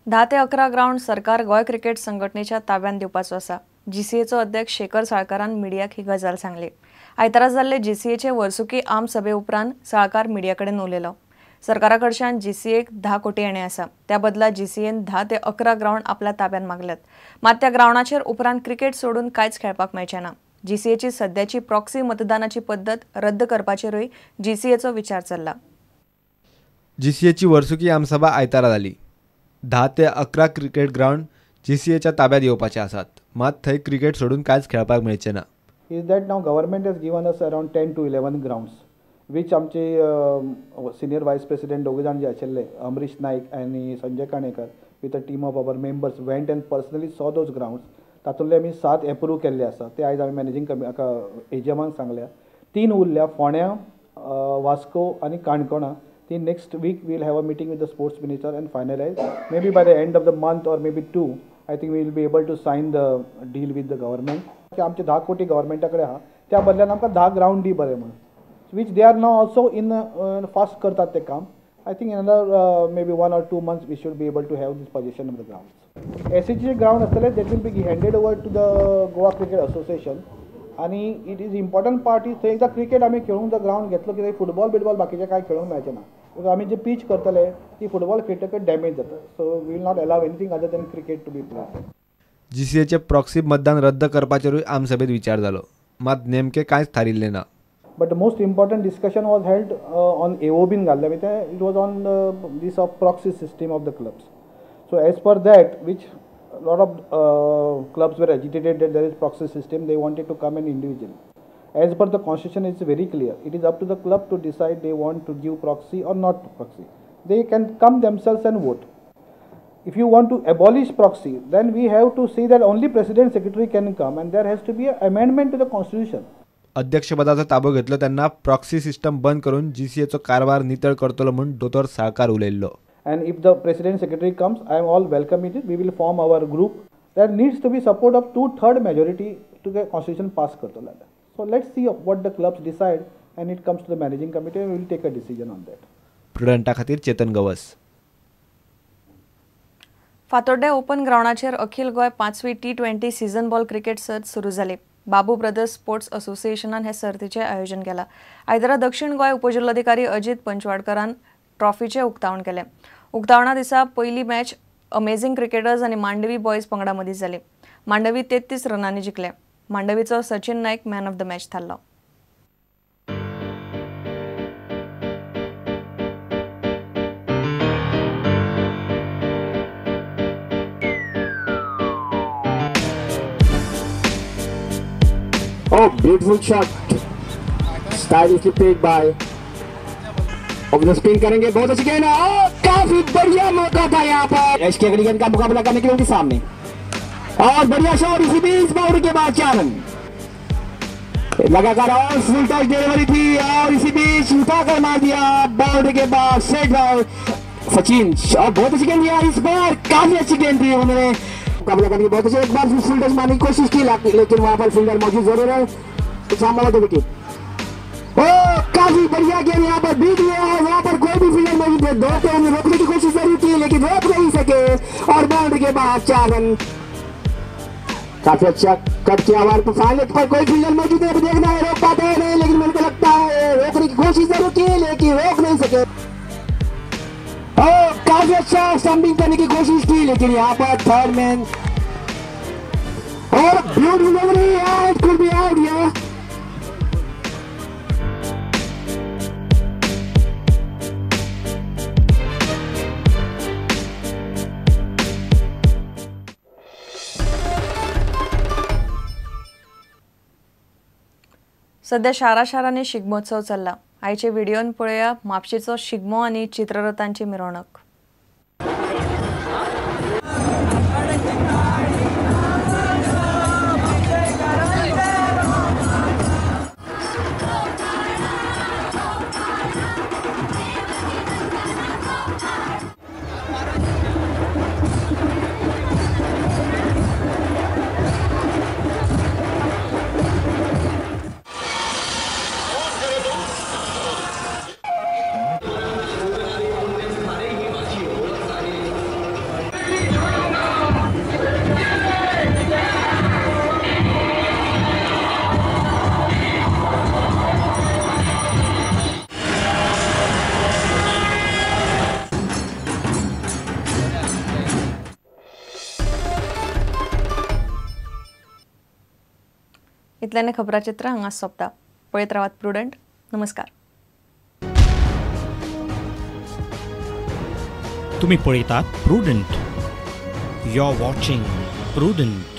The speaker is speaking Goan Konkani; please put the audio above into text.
10 ते 11 ग्रावंड सरकार गोंय क्रिकेट संघटनेच्या ताब्यात दिवपाचो आसा. जीसीएचो अध्यक्ष शेखर साळकारान मिडियाक ही गजाल सांगली. आयतारा जाल्ले जीसीएचे वर्सुकी आम सभे उपरांत साळकार मिडिया कडेन उलयलो. सरकारा कडच्यान जीसीएक 10 कोटी येणे आसा. त्या बदला जीसीएन 10 ते 11 ग्रावंड आपल्या ताब्यात मागल्यात. मात त्या ग्रावंडाचेर उपरांत क्रिकेट सोडून कांयच खेळपाक मेळचें ना. जीसीएची सद्याची प्रॉक्सी मतदानाची पद्दत रद्द करपाचेरूय जीसीएचो विचार चल्ला. जीसीएची वर्सुकी आमसभा आयतारा जाली. 10 ते 11 क्रिकेट ग्रावंड जीसीएच्या ताब्यात येवपाचे आसात. मात थंय क्रिकेट सोडून कांयच खेळपाक मेळचें ना. Is that now government has given us around 10 to 11 grounds which आमचे सिनियर वायस प्रेसिडेंट दोग जाण जे आशिल्ले अमरीश नायक आनी Sanjay Kanekar with a team of our members went and personally saw those grounds. तातूंतले आमी 7 एप्रूव केल्ले आसा. ते आयज आमी मॅनेजींग एजीएमाक सांगल्या. 3 उरल्या, फोंड्या, वास्को आनी काणकोणा. ती next week we'll have a meeting with the sports minister and finalise. Maybe by the end of the month or maybe 2 I think we will be able to sign the deal with the government. की आमचे 10 कोटी गव्हर्मेंटा कडेन आहा, त्या बदल्यान आमकां 10 ग्रावंड दी बरें म्हणून, which they are now also in fast करतात ते काम. I think in another maybe 1 or 2 months we should be able to have this possession of the grounds. SCG ground आसतले that will be handed over to the Goa Cricket Association. आनी it is important part is थंय एकदां क्रिकेट आमी खेळूंक जर ग्रावंड घेतलो की थंय फुटबॉल बिटबॉल बाकीचें कांय खेळूंक मेळचें ना. Because आमी जे पीच करतले ती फुटबॉल खेळटकच डॅमेज जाता. So we will not allow anything other than cricket to be played. जीसीएचे proxy मतदान रद्द करपाचेरूय आमसभेत विचार जालो. मात नेमकें कांयच थारिल्लें ना. But the most important discussion was held on AOB घाल्लें मागीर तें it was on this of proxy system of the clubs. So as per that which lot of clubs were agitated that there is proxy system, they wanted to come in individually. As per the constitution, it's very clear. It is up to the club to decide they want to give proxy or not proxy. They can come themselves and vote. If you want to abolish proxy, then we have to see that only president secretary can come and there has to be an amendment to the constitution. अध्यक्षपदाचो ताबो घेतलो तेन्ना प्रॉक्सी सिस्टम बंद करून जीसीएचो कारभार नितळ करतलो म्हूण दोतोर Salkar उलयल्लो. And if the president secretary comes, I am all welcome it. We will form our group. There needs to be support of 2/3 majority to get constitution pass करतलो. So let's see what the clubs decide and it comes to the managing committee and we will take a decision on that. प्रुडंटा खातीर चेतन गवस. फातोड्डें ओपन ग्रावंडाचेर अखिल Goa 5वी T20 season ball cricket सर्त सुरू जाली. बाबू ब्रदर्स स्पोर्ट्स असोसिएशनान हे सर्तीचें आयोजन केलां. आयतारा दक्षिण गोंय उपजिल्लोधिकारी अजित पंचवाडकरान ट्रॉफीचें उक्तावण केलें. उक्तावणा दिसा पयली मॅच अमेझिंग क्रिकेटर्स आनी मांडवी बॉयज पंगडा मदीं जाली. Mandovi 33 रनांनी जिखले. मांडवीचो Sachin Naik man of the match थारलो. Oh, beautiful shot. Stylishly played by. Aur spin करेंगे, बहुत अच्छी गेंद है, काफी बढ़िया मौका था यहाँ पर एस के गेंद का मुकाबला करने के लिए उनके सामने, और बढ़िया शॉट। इसी बीच बाउंड्री के बाद 4 रन लगातार और फुल टच डिलीवरी थी और इसी बीच उठाकर मार दिया बाउंड्री के बाद सेट आउट सचिन। और बहुत अच्छी गेंद यार, इस बार काफी अच्छी गेंद थी, उन्होंने मुकाबला करने की बहुत अच्छी एक बार फुल टच मारने की कोशिश की, लेकिन वहां पर फील्डर मौजूद जरूर है। विकेट काफी बढ़िया गेंद यहाँ पर बीत गया है, वहां पर कोई भी फील्डर मौजूद नहीं, दौड़ते उन्हें रोकने की कोशिश जरूर की लेकिन रोक नहीं सके और बाउंड्री के बाद 4 रन। काफी अच्छा कट किया वहां पर, फाइनल पर कोई फील्डर मौजूद नहीं, देखना है रोक पाते हैं नहीं, लेकिन मेरे को लगता है रोकने की कोशिश जरूर की लेकिन रोक नहीं सके। और काफी अच्छा स्टंपिंग करने की कोशिश की लेकिन यहाँ पर थर्ड मैन और beautiful could be out here. सध्या शारा शारांनी शिगमोत्सव चल्ला. आयचे व्हिडियोन पळोवया म्हापशेचो शिगमो आनी चित्ररथांची मिरवणूक. इतल्याने खबराचित्र हांगा सोंपता. पळयत रावात प्रुडंट. नमस्कार. तुम्ही पळयतात Prudent. You are watching Prudent.